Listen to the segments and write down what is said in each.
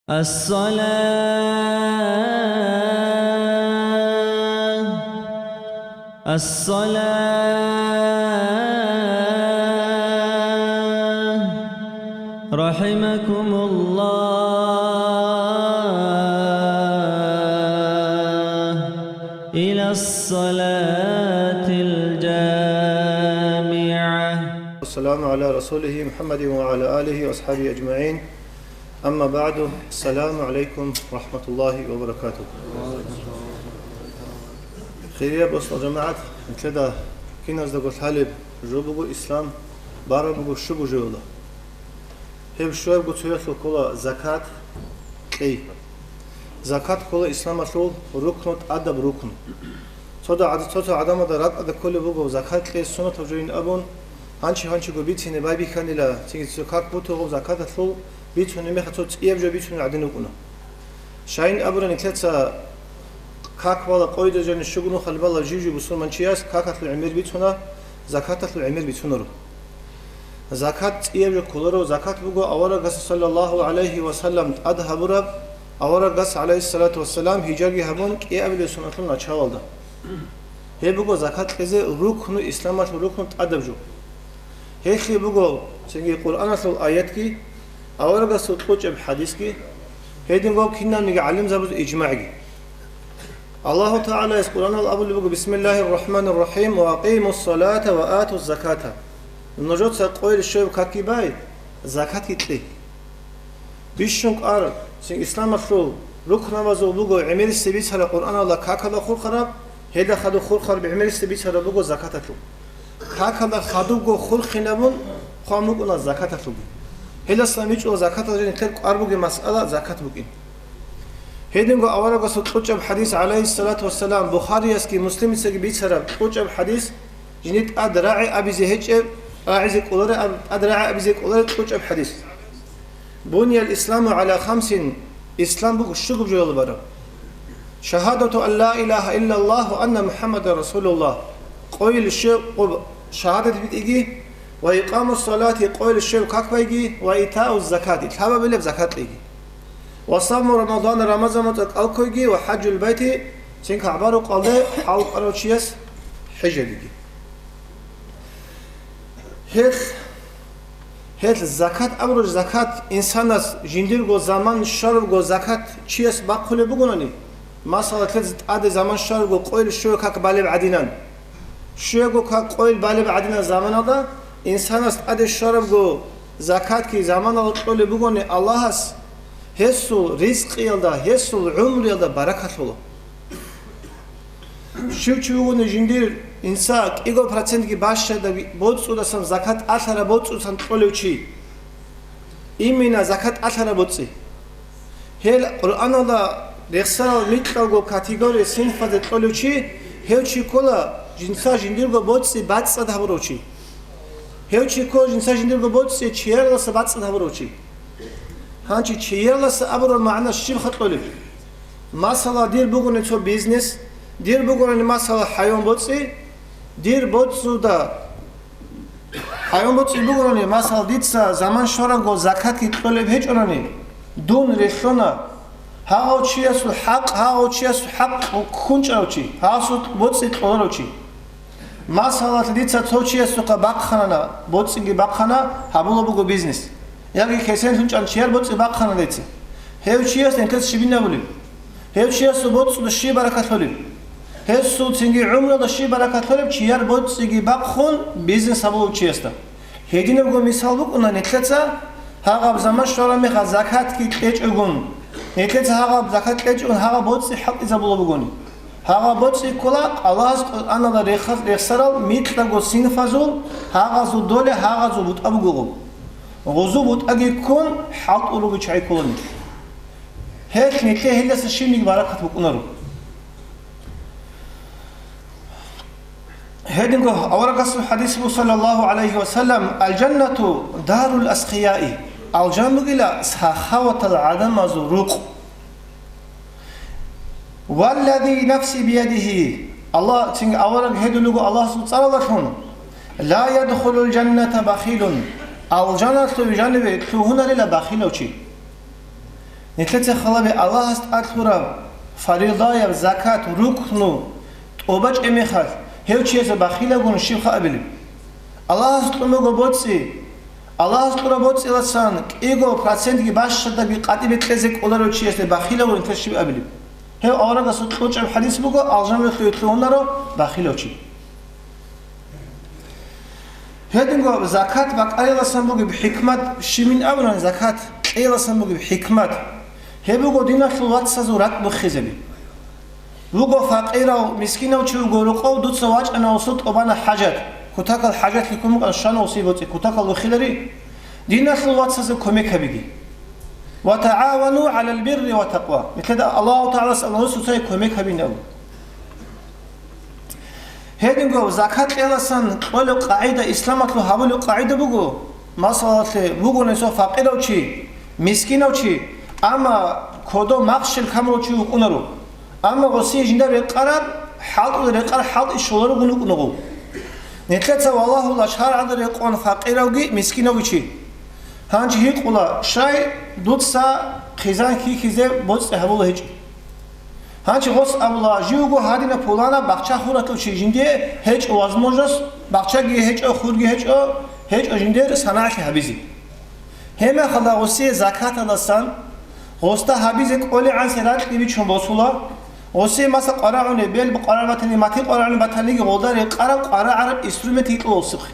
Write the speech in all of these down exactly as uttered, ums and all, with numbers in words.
الصلاة، الصلاة، رحمكم الله، إلى الصلاة الجامعة. والسلام على رسوله محمد وعلى آله وأصحابه أجمعين. أما بعد، السلام عليكم ورحمة الله وبركاته. Хириял босун жамагӀат, нилъеда киназдаго лъалеб жо буго ислам бараб буго щуго жоялда. Гьеб щуябго цоялъул ккола закат кьей. Закат ккола исламалъул рукну, тӀадаб рукну. Цо-, цо-цо гӀадамазда ракӀалда кколеб буго закат кьей суннатаб жоин абун, гьанчи-гьанчиго бицине байбихьанила, цинги цо как будто гьеб закаталъул бицунеб мехалъ цо цӀияб жо бицунел гӀадин рукӀуна. Щайин абураб, нилъеца как бала къойда жани щуго нухалъ бала жив-жив бусурманчияс какалъул гӀемер бицуна, закаталъул гӀемер бицунаро. Закат цӀияб жо кколаро, закат буго аварагас, саллаллагьу гӀалайгьи ва саллам, тӀад гьабураб, аварагас, гӀалайгьиссалату вассалам, гьижраги гьабун, кӀиабилеб соналъул началалда. Гьеб буго закат кьезе рукну, исламалъул рукну, тӀадаб жо. Гьелъие буго цинги Къуръаналъул аятги, аварагасул кьучӀаб хӀадисги, гьединго кинабниги гӀалимзабаз ижмагӀги. Аллагьу ТагӀалаяс Къуръаналъ абулеб буго: «Бисмиллагьир рахӀманир рахӀим, ва акъимус салата ва атуз заката». Нужеца къойил щвеб какги бай, закатги кье. Бищун кӀвар, цин исламалъул рукнабазул буго гӀемерисеб бицараб Къуръаналда какалда хурхараб, гьелда хадуб хурхараб гӀемерисеб бицараб буго закаталъул. Какалда хадубго хурхинабун хъван букӀуна закаталъулги. Гьелдасан бичӀчӀула закаталда жо нилъер кӀвар бугеб масъала закат букӀин. Гьединго аварагасул кьучӀаб хӀадис, гӀалайгьиссалату вассалам, Бухариясги Муслимицаги бицараб кьучӀаб хӀадис, жиндир тӀад рагӀи абизе гьечӀеб, рагӀизе кӀолареб, тӀад рагӀи абизе кӀолареб кьучӀаб хӀадис. «Буниял исламу гӀала хамсин», ислам буго щуго жоялда бараб. «Шагьадату ан ла илагьа иллаллагь ва анна МухӀаммадан расулуллагь», къойил щвеб къо-, шагьадат битӀиги, «ва икъамус салати», къойил щвеб как байги, «ва итауз закати», лъабабилеб закат кьеги. «Ва савму Рамадан», Рамазан моцӀалъ кӀал ккойги, «ва хӀажул байти», цин КагӀба рукъалде хӀалкӀарав чияс хӀежабиги. Гьелъ, гьелъ закат абураб, закат инсанас жиндирго заман щварабго закат чияс бахъулеб бугони, масала, лъезе тӀаде заман щварабго къойил щуго как балеб гӀадинан. Щуго как къойил балеб гӀадинан заманалда инсанас тӀаде щварабго закатги заманалда кьолеб бугони Аллагьас, гьесул ризкъиялда, гьесул гӀумруялда баракат лъола. Щив чи вугони жиндир инса кӀиго процентги бащадаб боцӀцӀудасан закат тӀалъараб боцӀцӀудасан кьолев чи. Имина закат тӀалъараб боцӀи. Гьел Къуръаналда рехсарал микьалго категория синфазе кьолев чи, гьев чи ккола жинца жиндирго боцӀи бацӀцӀад гьабурав чи. Гьев чи ккола жинца жиндирго боцӀи чиярласа бацӀцӀад гьабурав чи. Гьанчи чиярласа абураб магӀна щиб хатӀолеб? Масала, дир бугони цо бизнес, дир бугони, масала, хӀайван боцӀи, дир боцӀуда хӀайван боцӀи бугони, масала, дица заман щварабго закатги кьолеб гьечӀони, дун релълъуна, гьагъав чиясул хӀакъ, гьагъав чиясул хӀакъ ккунчӀарав чи, гьасул боцӀи кьоларав чи. Масала, дица цо чиясухъа бахъанана, боцӀиги бахъана, гьабула буго бизнес. Яги кесенлъун чӀан чияр боцӀи бахъана дица. Гьев чияс нилъеца щибин абулеб? Гьев чиясул боцӀуда щиб баракат лъолеб? Гьесул цинги гӀумруялда щиб баракат лъолеб, чияр боцӀиги бахъун бизнес гьабулев чиясда? Гьединабго мисал букӀуна нилъеца, гьагъаб заман щвараб мехалъ закатги кьечӀогун, нилъеца гьагъаб закат кьечӀогун гьагъаб боцӀи хӀалтӀизабула бугони. Гьагъаб боцӀи ккола Аллагьас Къуръаналда рехсарал микьаго синфазул, гьагъазул доля, гьагъазул бутӀа бугого. Гъузу бутӀаги ккун, хӀалтӀулги чагӀи кколани. Гьелъ нилъее гьелдаса щибниги баракат букӀунаро. Гьединго аварагасул хӀадис буго, саллаллагьу гӀалайгьи ва саллам: «Алжаннату дарул асхияи», алжан бугила сахаватал гӀадамазул рукъ. «Валлази нафси биядихи», Аллагь, цинги авараг гьедулего Аллагьасул цӀаралдалъун: «Ла ядхулул жанната бахилун», алжаналъув жаниве лъугьунарила бахилав чи. Нилъеца халаби Аллагьас тӀад лъураб фаридаяб закат, рукну, тӀоба чӀемехалъ, гьев чиясе бахилагун щибха абилеб? Аллагьас кьун буго боцӀи. Аллагьас кьураб боцӀиласан кӀиго процентги бащадабги къватӀибе кьезе кӀоларев чиясе бахилагун нилъер щиб абилеб? Гьев аварагасул кьучӀаб хадис буго, алжамалъуе лъугьунаро бахилав чи. Гьединго закат бакӀариласан бугеб хӀикмат, щибин абунани закат кьеяласан бугеб хӀикмат, гьеб буго диналъул вацазул ракӀ буххизаби. Вуго факъирав, мискинав чи вуго рокъов, дуца вачӀана гъосул тӀубана хӀажат, кутакал хӀажат лъикӀун букӀан щвана гъосие боцӀи, кутакал вухилари, диналъул вацазе кумек гьабиги. «Ва тагӀавану гӀалал бирри ва такъва». Нилъеда Аллагьу ТагӀалас абуна гъосие кумек гьабин абун. Гьединго закат кьеласан кьолеб къагӀида, исламалъул гьабулеб къагӀида буго, масалалъе, вугони цо факъирав чи, мискинав чи, амма кодоб махщел камурав чи вукӀунаро, амма гъосие жинда рекъараб, хӀалтӀуда рекъараб хӀалтӀи щоларогун вукӀунаго. Нилъеца валагьула шаргӀалда рекъон факъиравги, мискинавги чи. Гьанже гьикъула, щай дуца хъизан хьихьизе боцӀи гьабула гьечӀеб? Гьанже гъос абула, живго гьадина пулана бахча хуралъув чи, жинде гьечӀо возможность, бахчаги гьечӀо, хурги гьечӀо, гьечӀо жиндер санагӀлъи гьабизе. Гьебмехалда гъосие закаталасан, гъосда гьабизе кӀолегӀанси ракьги бичун босула, гъосие, масала, къварагӀуни, бел къварагӀун батани, мати къварагӀун батаниги, гъолда рекъараб къварагӀараб инструмент гьикьулалсухъе.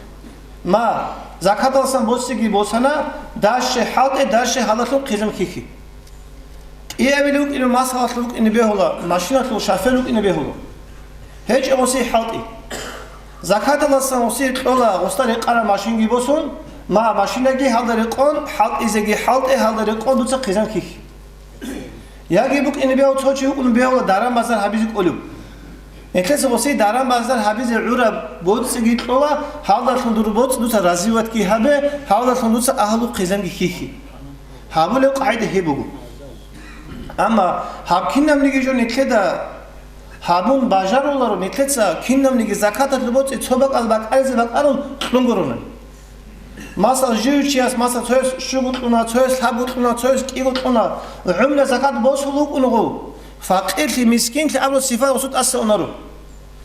Ма, закаталасан босиги босана, дарше хӀалтӀе, дарше гьалалъун хъизан хьихьи. КӀиабилев вукӀине, масалалъе, вукӀине бегьула, машиналъул шофер вукӀине бегьула. ГьечӀо гъосие хӀалтӀи. Закаталасан гъосие кьола гъосда рекъараб машинги босун, ма машинаги гьалда рекъон, хӀалтӀизеги хӀалтӀе, гьалда рекъон дуца хъизан хьихьи. Яги букӀине бегьула, цо чи вукӀун бегьула даран-базар гьабизе кӀолев. Нилъеца гъосие даран-базар гьабизе гӀураб боцӀиги кьола, гьалдалъун дур боцӀ дуца развиватьги гьабе, гьалдалъун дуца агьлу хъизанги хьихьи. Гьабулеб къагӀида гьеб буго. Амма гьаб кинабниги жо нилъеда гьабун бажаруларо, нилъеца кинабниги закаталъул боцӀи цо бакӀал бакӀаризе бакӀарун кьун гурони. Масал, жив чияс, масал, цояс щуго кьуна, цояс лъабго кьуна, цояс кӀиго кьуна, гӀумруялъ закат босулев вукӀунаго, факъирлъи, мискинлъи абураб сипат гъосул тӀаса унаро.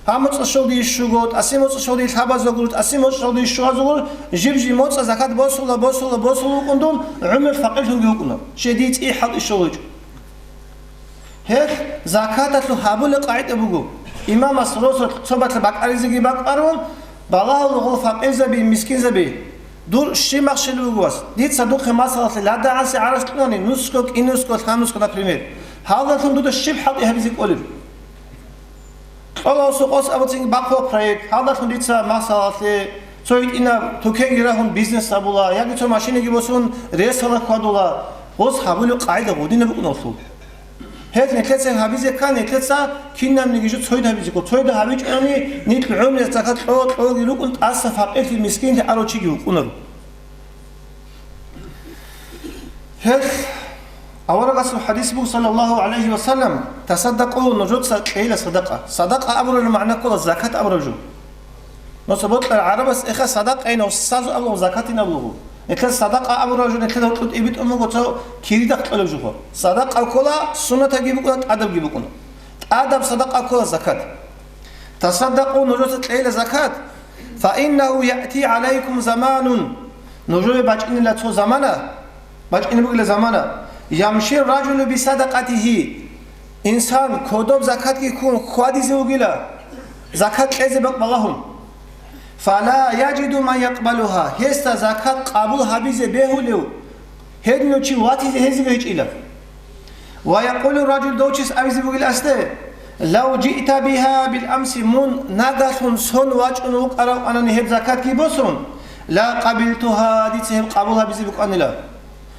Гьаб моцӀалъ щолдие щуго, тӀасин моцӀалъ щолдие лъабазул гуро, тӀасин моцӀалъ щолдие щугьазул гуро, жиб-жиб моцӀалъ закат босула, босула, босулев вукӀун дун, гӀумруялъ факъирлъунги вукӀуна, щай дие цӀи хӀалтӀи щолев гьечӀо. Гьелъ закаталъул гьабулеб къагӀида буго. Имамас росулъ цо бакӀалъ бакӀаризеги бакӀарун, балагьула гъол факъирзаби, мискинзаби: «Дур щиб махщел вуго, вас? Дица духъе, масалалъе, ладагӀанси гӀарац кьунани, нусго, кӀинусго, лъабнусго, например. Гьалдалъун дуда щиб хӀалтӀи гьабизе кӀолеб?» Кьола гъосухъ, гъос абуцин бахъула проект, гьалдалъун дица, масалалъе, цо гьитӀинаб тукенги рагьун бизнес гьабула, яги цо машинаги босун ресала хьвадула. Гъос гьабулеб къагӀида гъодинаб букӀуналъул. Гьелъ нилъеца гьабизе ккан, нилъеца кинабниги жо цойда гьабизе ккола. Цойда гьабичӀони, нилъ гӀумруялъ закат кьо-, кьоги рукӀун, тӀаса факъирлъи, мискинлъи арав чиги вукӀунаро. Гьелъ аварагасул хадис буго, саллаллагьу гӀалайгьи ва саллам: «Тасаддакъу», нужеца кьейила садакъа. Садакъа абураб магӀна ккола закат абураб жо. Нуца бокьараб гӀарабас эха садакъайин, гьосазу абула закатин абулгъу. Нилъер садакъа абураб жо нилъер гьоркьоб тӀибитӀун буго цо киридахъ кьолеб жо. Садакъа ккола суннатабги букӀуна, тӀадабги букӀуна. ТӀадаб садакъа ккола закат. «Тасаддакъу», нужеца кьейила закат. «Фаиннагьу яъти гӀалайкум заманун», нужее бачӀинила цо замана, бачӀине бугила замана, «ямшир ражулу бисадакъатигьи», инсан кодоб закатги ккун хьвадизе вугила, закат кьезе бакӀ балагьун. «Фала яжиду ман якъбалугьа», гьесда закат къабул гьабизе бегьулев гьединав чи ватизе гьезиги гьечӀила. «Ва якъулу ражул», дов чияс абизе бугила асде: «Лав жиъта бигьа бил амси», мун нагагьлъун сон вачӀун вукӀаравани гьеб закатги босун, «ла къабилтугьа», дица гьеб къабул гьабизе букӀанила.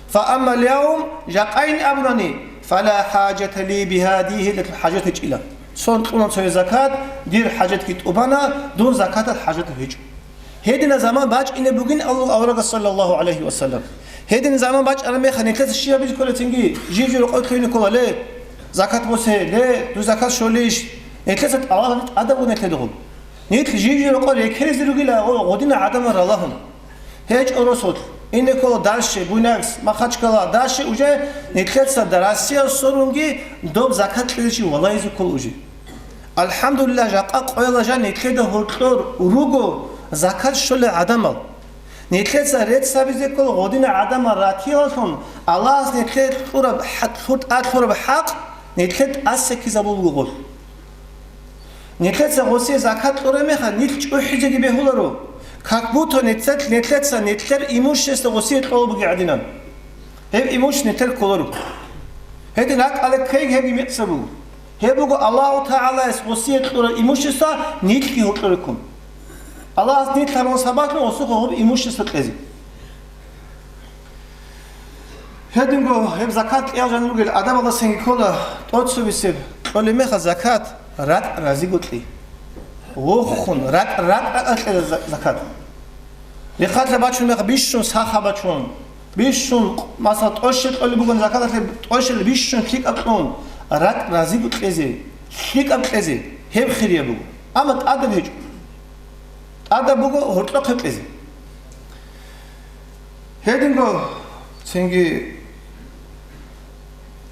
«Фа аммал явм», жакъайин абунани, «фала хӀажата ли бигьа», дие гьелдалъун хӀажат гьечӀила. Сон кьуна цояс закат, дир хӀажатги тӀубана, дун закаталъ хӀажат гьечӀо. Гьединаб заман бачӀине бугин абула аварагас, саллаллагьу гӀалайгьи ва саллам. Гьединаб заман бачӀараб мехалъ нилъеца щиб гьабизе кколеб цинги, жив-жив рокъове лъугьине ккола: «Ле, закат босейила, ле, дуе закат щолищ?» Нилъеца тӀалаб гьабизе тӀадаб буго нилъеда гъоб. Нилъ жив-жив рокъор рекеризе ругила гъо-, гъодинал гӀадамал ралагьун. ГьечӀо росулъ. Ине ккола дальше, Буйнакск, Махачкала, дальше уже нилъеца Россия сорунги доб закат кьезе чи валаизе ккола уже. АлхӀамдулиллагь, жакъа къояла жан нилъеда гьоркьор руго закат щолел гӀадамал. Нилъеца рецц гьабизе ккола гъодинал гӀадамал ратиялъун, Аллагьас нилъее кьураб хӀа-, лъур-, тӀалъураб хӀакъ нилъее тӀаса ккизабулеб буго. Нилъеца гъосие закат кьураб мехалъ, нилъ чӀухӀизеги бегьуларо, как будто нилъер, нилъеца нилъер имущество гъосие кьолеб бугеб гӀадинан. Гьеб имущество нилъер кколаро. Гьедин ракӀалде ккейги гьебги мекъса буго. Гьеб буго Аллагьу ТагӀалаяс гъосие кьураб имущество нилъги гьоркьоре ккун. Аллагьас нилъ гьарун сабаблъун гъосухъа гьеб имущество кьезе. Гьединго гьеб закат кьеял жанир ругел гӀадамалдасанги ккола тӀоцебесеб кьолеб мехалъ закат ракӀ разиго кьей. Вохун, ракӀ, ракӀ, ракӀ кьей за-, закат. Рехъалъа бачун мехалъ бищун сахаб бачун, бищун, масала, тӀощел кьолеб бугони закаталъе, тӀощел бищун лъикӀаб кьун, ракӀ разиго кьезе, лъикӀаб кьезе, гьеб хирияб буго. Амма тӀадаб гьечӀо. ТӀадаб буго гьоркьохъеб кьезе. Гьединго цинги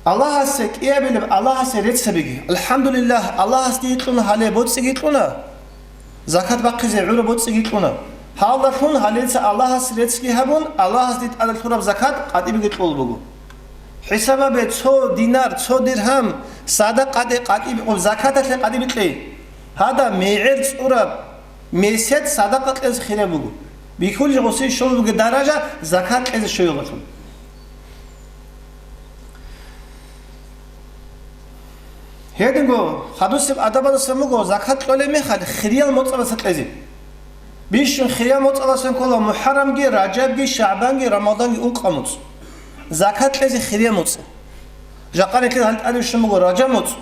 Аллагьасе кӀиабилеб, Аллагьасе рецц гьабиги. АлхӀамдулиллагь, Аллагьас дие кьуна гьале боцӀиги кьуна, закат бахъизе гӀураб боцӀиги кьуна. Гьалдалъун гьале дица Аллагьасе реццги гьабун, Аллагьас дие тӀаде лъураб закат къватӀибеги кьолеб буго. ХӀисаб гьабе, цо динар, цо диргьам садакъаде къватӀиб-, закаталъе къватӀибе кьей. Гьадаб мегӀер цӀураб месед садакъа кьезе хирияб буго. Бихьулищ гъосие щолеб бугеб даража закат кьезе щвеялъул. Гьединго хадусеб адабалдасан буго закат кьолеб мехалъ хириял моцӀалдаса кьезе. Бищун хириял моцӀалдасан ккола МухӀаррамги, Ражабги, ШагӀбанги, Рамаданги ункъа моцӀ. Закат кьезе хириял моцӀ. Жакъа нилъер гьале тӀаде щун буго Ражаб моцӀ.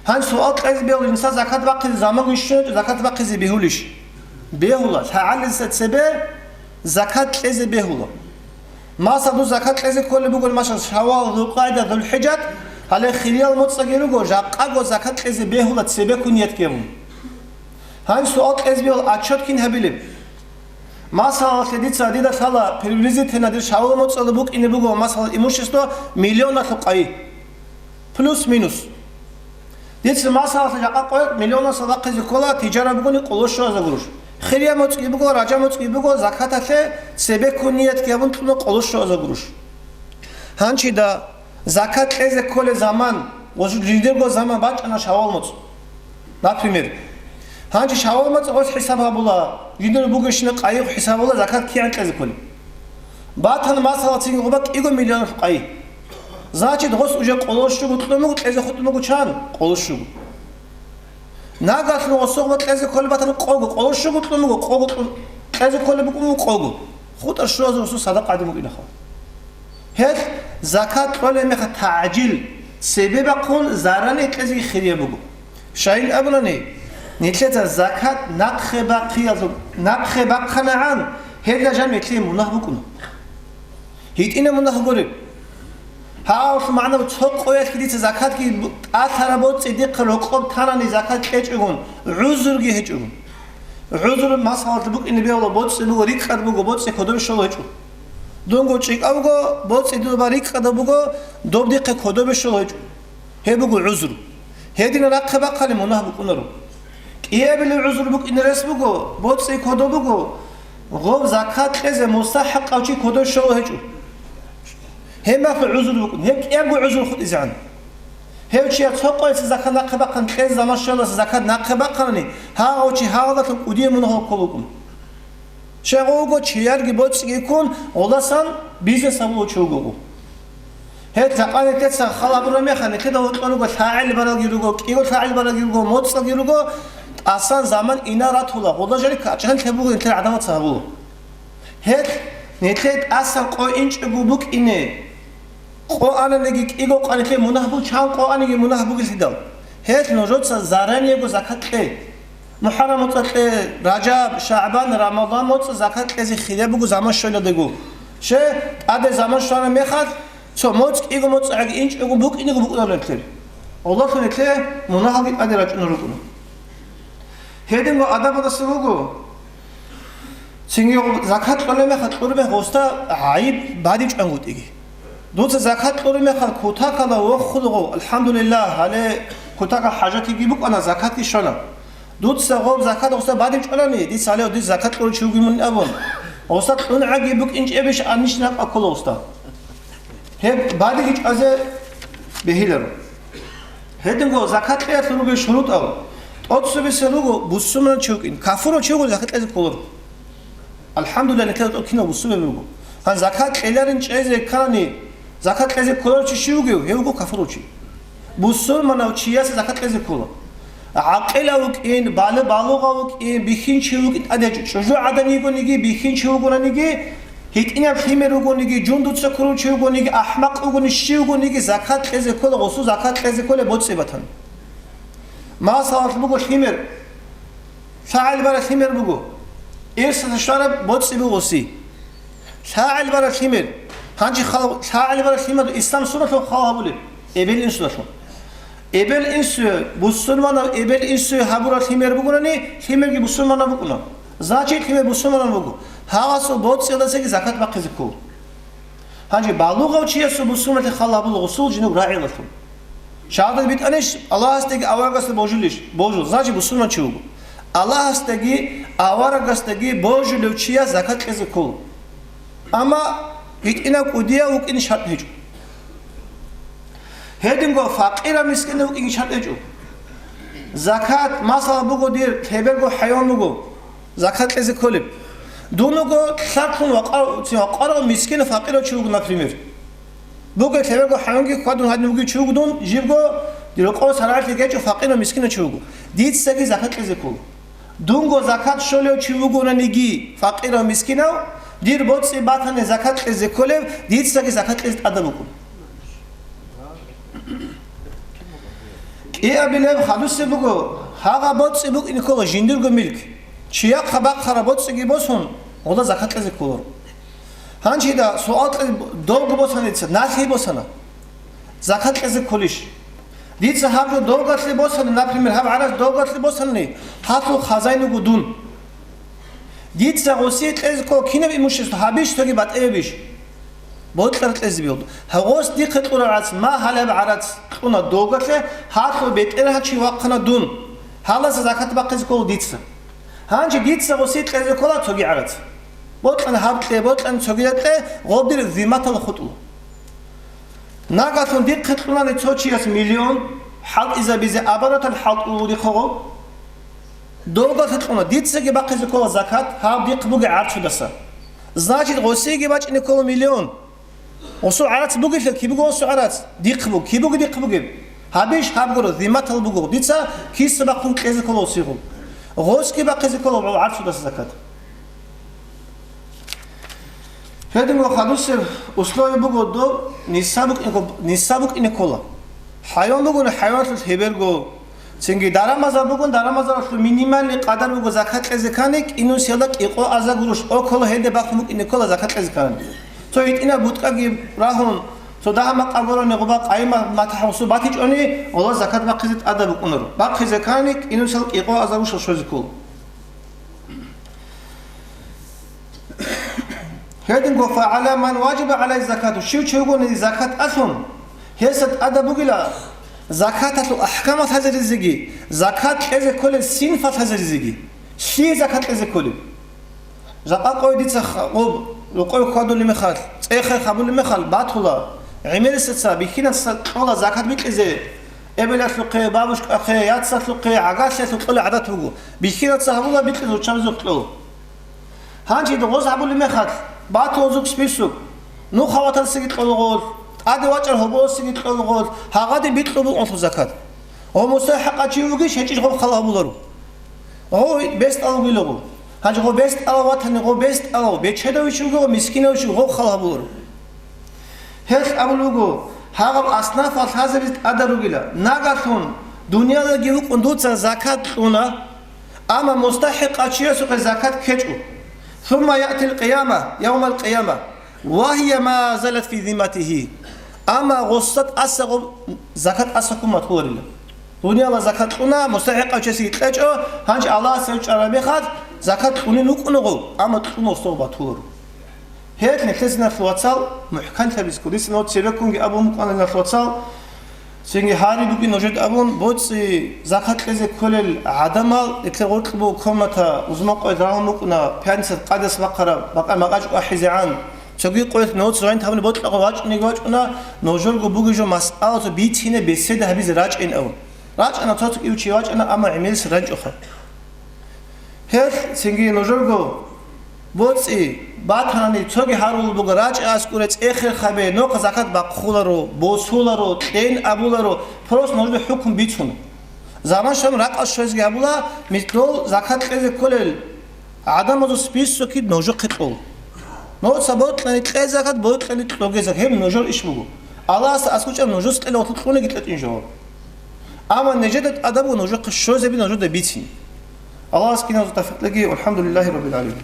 Гьанже суал кьезе бегьулищ, нилъеца закат бахъизе заман вищун гьечӀо, закат бахъизе бегьулищ? Бегьула, лъагӀалица цебе закат кьезе бегьула. Масала, дун закат кьезе кколеб бугони, масала, Шаввал, ЗулкъагӀида, ЗулхӀижат, гьале хириял моцӀги руго, жакъаго закат кьезе бегьула цебеккун ният гьабун. Гьанже суал кьезе бегьула, отчёт кин гьабилеб? Масалалъе, дица, дида лъала приблизительно дир Шаввал моцӀалда букӀине буго, масала, имущество миллионалъухъ къайи. Плюс-минус. Дица, масалалъе, жакъа къоялъ миллионалъухъ бахъизе ккола, тижара бугони, къоло щуазда гуруш. Хириял моцӀги буго, Ражаб моцӀги буго, закаталъе цебеккун ният гьабун кьуна къоло щуазда гуруш. Гьанже дида закат кьезе кколеб заман, ва жиндирго заман бачӀана Шаввал моцӀ. Например, гьанже Шаввал моцӀ гъос хӀисаб гьабула, жиндир бугебщинаб къайи хӀисаб гьабула, закат кигӀан кьезе кколеб. Батана, масала, цинги гъоба кӀиго миллионалъухъ къайи. Значит, гъос уже къоло щуго кьун буго, кьезе хутӀун буго чан? Къоло щуго. Нагагьлъун гъосухъ кьезе кколеб батана къого, къоло щуго кьун буго, къого кьун, кьезе кколеб букӀун буго къого. ХутӀа щуазул гъосул садакъа гьадин букӀинаха. Гьелъ закат кьолеб мехалъ тагӀжил, цебе бахъун, заране кьезеги хирияб буго. Щайин абунани, нилъеца закат нахъе бахъиялъул, нахъе бахъанагӀан, гьелда жан нилъее мунагь букӀуна. ГьитӀинаб мунагь гуреб. Гьалъул магӀна, цо къоялъги дица закатги бу-, тӀалъараб боцӀи дихъа рокъоб танани закат кьечӀогун, гӀузурги гьечӀогун. ГӀузур масалалъ букӀине бегьула, боцӀи буго, рикӀкӀад буго, боцӀи кодобе щолеб гьечӀо. Дунго чӀикӀавго, боцӀи доба рикӀкӀадаб буго, доб дихъе кодобе щолеб гьечӀо. Гьеб буго гӀузур. Гьединаб нахъе бахъани мунагь букӀунаро. КӀиабилеб гӀузур букӀине рес буго, боцӀи кодоб буго, гъоб закат кьезе мустахӀикъав чи кодов щолев гьечӀо. Гьеб мехалъ гӀузур букӀун, гьеб кӀиябго гӀузур хутӀизегӀан. Гьев чияс цо къоялъ закат нахъе бахъан кьезе заман щвелалъ закат нахъе бахъанани, гьав чи гьавалалъун кӀудияб мунагь кколев вукӀун. Щай гъов вуго, чиярги боцӀиги ккун, гъолдасан бизнес гьабулев чи вуго гъов. Гьеб жакъа нилъеца хал гьабураб мехалъ, нилъеда гьоркьор руго, лъагӀел баралги руго, кӀиго лъагӀел баралги руго, моцӀалги руго, тӀасан заман инал ратула, гъолда жаниб качӀанлъи буго, нилъер гӀадамаца гьабула. Гьеб нилъее тӀасан къо инчӀого букӀине, къо ананиги кӀиго къо нилъее мунагь буго, чан къо аниги мунагь бугелъидал. Гьеб нужеца заранее-го закат кье. МухӀаррам моцӀалъе, Ражаб, ШагӀбан, Рамадан моцӀ закат кьезе хирияб буго заман щвелалдего. Щай, тӀаде заман щвараб мехалъ, цо моцӀ кӀиго моцӀ гӀаги инчӀого букӀинего букӀунарелъул. Аллагьлъун нилъее мунагьалги тӀаде рачӀунел рукӀуна. Гьединго адабалдаса вуго, Цинги закат кьолеб мехалъ, кьураб мехалъ гъосда гӀайиб бадиб чӀвангутӀиги. Дуца закат кьураб мехалъ кутакалда вохулев, алхӀамдулиллагь, гьале кутакалъ хӀажатиги букӀана, закатги щвана. Дуца гъоб закат гъосда бадиб чӀванани, дица гьале дир закат кьурав чи вугин мун абун, гъосда кьун гӀаги букӀинчӀебищ, анищ накъа ккола гъосда. Гьеб бадиги чӀвазе бегьиларо. Гьединго закат кьеялъул ругел шурутӀал тӀоцебесеб руго бусурманав чи вукӀин. Кафурав чи вуго закат кьезе кколаро. АлхӀамдулиллагь, нилъеда тӀокӀ кинав бусурманав руго. Гьан закат кьеларин чӀезе ккани, закат кьезе кколарев чи щив вугев? Гьев вуго кафурав чи. Бусурманав чиясе закат кьезе ккола. ГӀакъилав вукӀин, бали-, балугъав вукӀин, бихьинчи вукӀин тӀадегӀанчӀо. ЧӀужугӀадан йигониги, бихьинчи вугонаниги, гьитӀинаб лъимер вугониги, жундуца ккурав чи вугониги, ахӀмакъ вугони, щив вугониги, закат кьезе ккола, гъосул закат кьезе кколеб боцӀи батани. Масалалъ буго лъимер, лъагӀел бараб лъимер буго. Ирсалъе щвараб боцӀи буго гъосие. ЛъагӀел бараб лъимер. Гьанже хал-, лъагӀел бараб лъимер ислам суналъун хал гьабулеб? Эбел-инсудалъун. Эбел-инсуе, бусурманав эбел-инсуе гьабураб лъимер бугони, лъимерги бусурманав букӀуна. Значит, лъимер бусурманав буго. Гьавасул боцӀиялдасаги закат бахъизе ккола. Гьанже балугъав чиясул бусурманлъи хал гьабула гъосул жинда рагӀиялъул. Шагьадат битӀанищ, Аллагьасдаги аварагасда божулищ? Божул, значит, бусурман чи вуго. Аллагьасдаги аварагасдаги божулев чияс закат кьезе ккола. Амма гьитӀинав кӀудияв вукӀине шарт гьечӀо. Гьединго факъирав мискинав вукӀине шарт гьечӀо. Закат, масала, буго дир лъеберго хӀайван буго, закат кьезе кколеб. Дун вуго лъаклъун вакъа-, цин вакъарав мискинав факъирав чи вуго, например. Буго лъеберго хӀайванги хьвадун гьадин вугев чи вуго дун, жибго дир рокъов сарагӀалъи гьечӀо, факъирав мискинав чи вуго. Дицаги закат кьезе ккола. Дунго закат щолев чи вугонаниги, факъирав мискинав, дир боцӀи батани закат кьезе кколеб, дицаги закат кьезе тӀадаб букӀун. КӀиабилеб хадусеб буго, гьагъа боцӀи букӀине ккола жиндирго милк. Чияхъа бахъараб боцӀиги босун, гъода закат кьезе кколаро. Гьанжеда суал кье, долго босаница, налъи босана. Закат кьезе кколищ? Дица гьаб жо долгалъе босани, например, гьаб гӀарац долгалъе босани, гьалъул хазаин вуго дун. Дица гъосие кьезе ккола кинаб имущество, гьабищ цоги батӀиябищ? Бокьараб кьезе бегьула. Гьагъос дихъе кьураб гӀарац, ма гьалаб гӀарац кьуна долгалъе, гьалъул бетӀергьан чи вахъана дун. Гьаласа закат бахъизе ккола дица. Гьанже дица гъосие кьезе ккола цоги гӀарац. Бокьани гьаб кье, бокьани цогидаб кье, гъоб дир зимматалда хутӀула. Нагагьлъун дихъе кьунани цо чияс миллион, хӀалтӀизабизе абаратал хӀалтӀулев вугев гъов. Долгалъе кьуна, дицаги бахъизе ккола закат, гьаб дихъ бугеб гӀарцудаса. Значит, гъосиеги бачӀине ккола миллион. Гъосул гӀарац бугелъул, киб буго гъосул гӀарац? Дихъ буго. Киб буго дихъ бугеб? Гьабищ гьаб гуро, зимматал буго. Дица киса бахъун кьезе ккола гъосиего. Гъосги бахъизе ккола гӀарцудаса закат. Гьединго хадусеб условие буго доб, нисаб букӀине ккола, нисаб букӀине ккола. ХӀайван бугони, хӀайваналъул лъеберго. Цинги дарамазал бугони, дарамазалалъул минимальный къадар буго закат кьезе ккани, кӀинусиялда кӀикъо азар гуруш около гьелде бахъун букӀине ккола закат кьезе ккани. Цо гьитӀинаб бутӀкӀаги рагьун, цо дагьа-макъ гурони гъоба къайи-матахӀ гъосул батичӀони, гъола закат бахъизе тӀадаб букӀунаро. Бахъизе ккани, кӀинусиялда кӀикъо азар гуруш щвезе ккола. Гьединго, фагӀала ман важиба гӀалайгьи закату, щив чи вугони закат алъун, гьесда тӀадаб бугила закаталъул ахӀкамал лъазаризеги, закат кьезе кколел синфал лъазаризеги. Лъие закат кьезе кколеб? Жакъа къой дица ха-, гъоб рокъой хьвадулеб мехалъ, цӀехе хабулеб мехалъ батула, гӀемерисеца, бихьинасеца кьола закат бикьизе, эбелалъухъе, бабушкахъе, яцалъухъе, гӀагарлъиялъухъе кьолеб гӀадат буго. Бихьинаца гьабула бикьизе, руччабазухъе кьола. Гьанже гъоз гьабулеб мехалъ, батула гъозухъ список, нуха ватасеги кьола гъоз, тӀаде вачӀарав гьоболасеги кьола гъоз, гьагъаде бикьулеб букӀунлъул закат. Гъов мустахӀикъав чи вугищ, гьечӀищ гъов хал гьабуларо. Гъов бесдалав вугила гъов. Гьанже гъов бесдалав ватани, гъов бесдалав, бечедавищ вуго, мискинавищ вуго, гъов хал гьабуларо. Гьелъ абулеб буго, гьагъаб аснафал лъазабиз тӀаде ругила. Нагагьлъун, дуниялалги вукӀун дуца закат кьуна, амма мустахӀикъав чиясухъе закат ккечӀо. Сумма яътил къияма, явмал къияма, ва гьия ма залат фи зимматигьи. Амма гъосда тӀаса гъоб закат тӀаса ккун батуларила. Дунияла закат кьуна, мустахӀикъав чиясеги кьечӀо, гьанже Аллагьас гьев чӀараб мехалъ, Закат кьунин вукӀунаго, амма кьуна гъосда батуларо. Гьеб нилъеца, диналъул вацал, мухӀканлъабизе ккола. Дица нугӀ цебеккунги абун букӀана, диналъул вацал, цинги гьари бугин нужеда абун, боцӀи закат кьезе кколел гӀадамал, нилъер гъоркье буго комната, узмакъой рагьун букӀуна, пятница къадас бахъараб, бакъа макъачӀго ахӀизегӀан. Цоги къоялъ нугӀ цо гьаниб гьабуни бокьагъун вачӀунеги вачӀуна, нужерго бугеб жо масъалаца бицине беседа гьабизе рачӀин абун. РачӀана цо-цо кӀив чи вачӀана, амма гӀемерисел ранчӀоха. Гьелъ цинги нужерго боцӀи батанани цоги гьарулеб буго, рачӀа аскӀуре цӀехер хабе, нухъа закат бахъуларо, босуларо, кьен абуларо, просто нужеда хӀукму бицун. Заман щван ракӀал щвезги гьабула, мисал, закат кьезе кколел гӀадамазул списокги нужехъе кьола. НугӀца бокьани кье закат, бокьани кьоге закат, гьеб нужер иш буго. Аллагьасда аскӀучӀаб нужеца кьела, кьунеги кьечӀин жо. Амма нижеда тӀадаб буго нужехъе щвезаби нужеда бицин. Аллагьас киназда тавфикъ кьеги, валхӀамдулиллагьи раббил гӀаламин.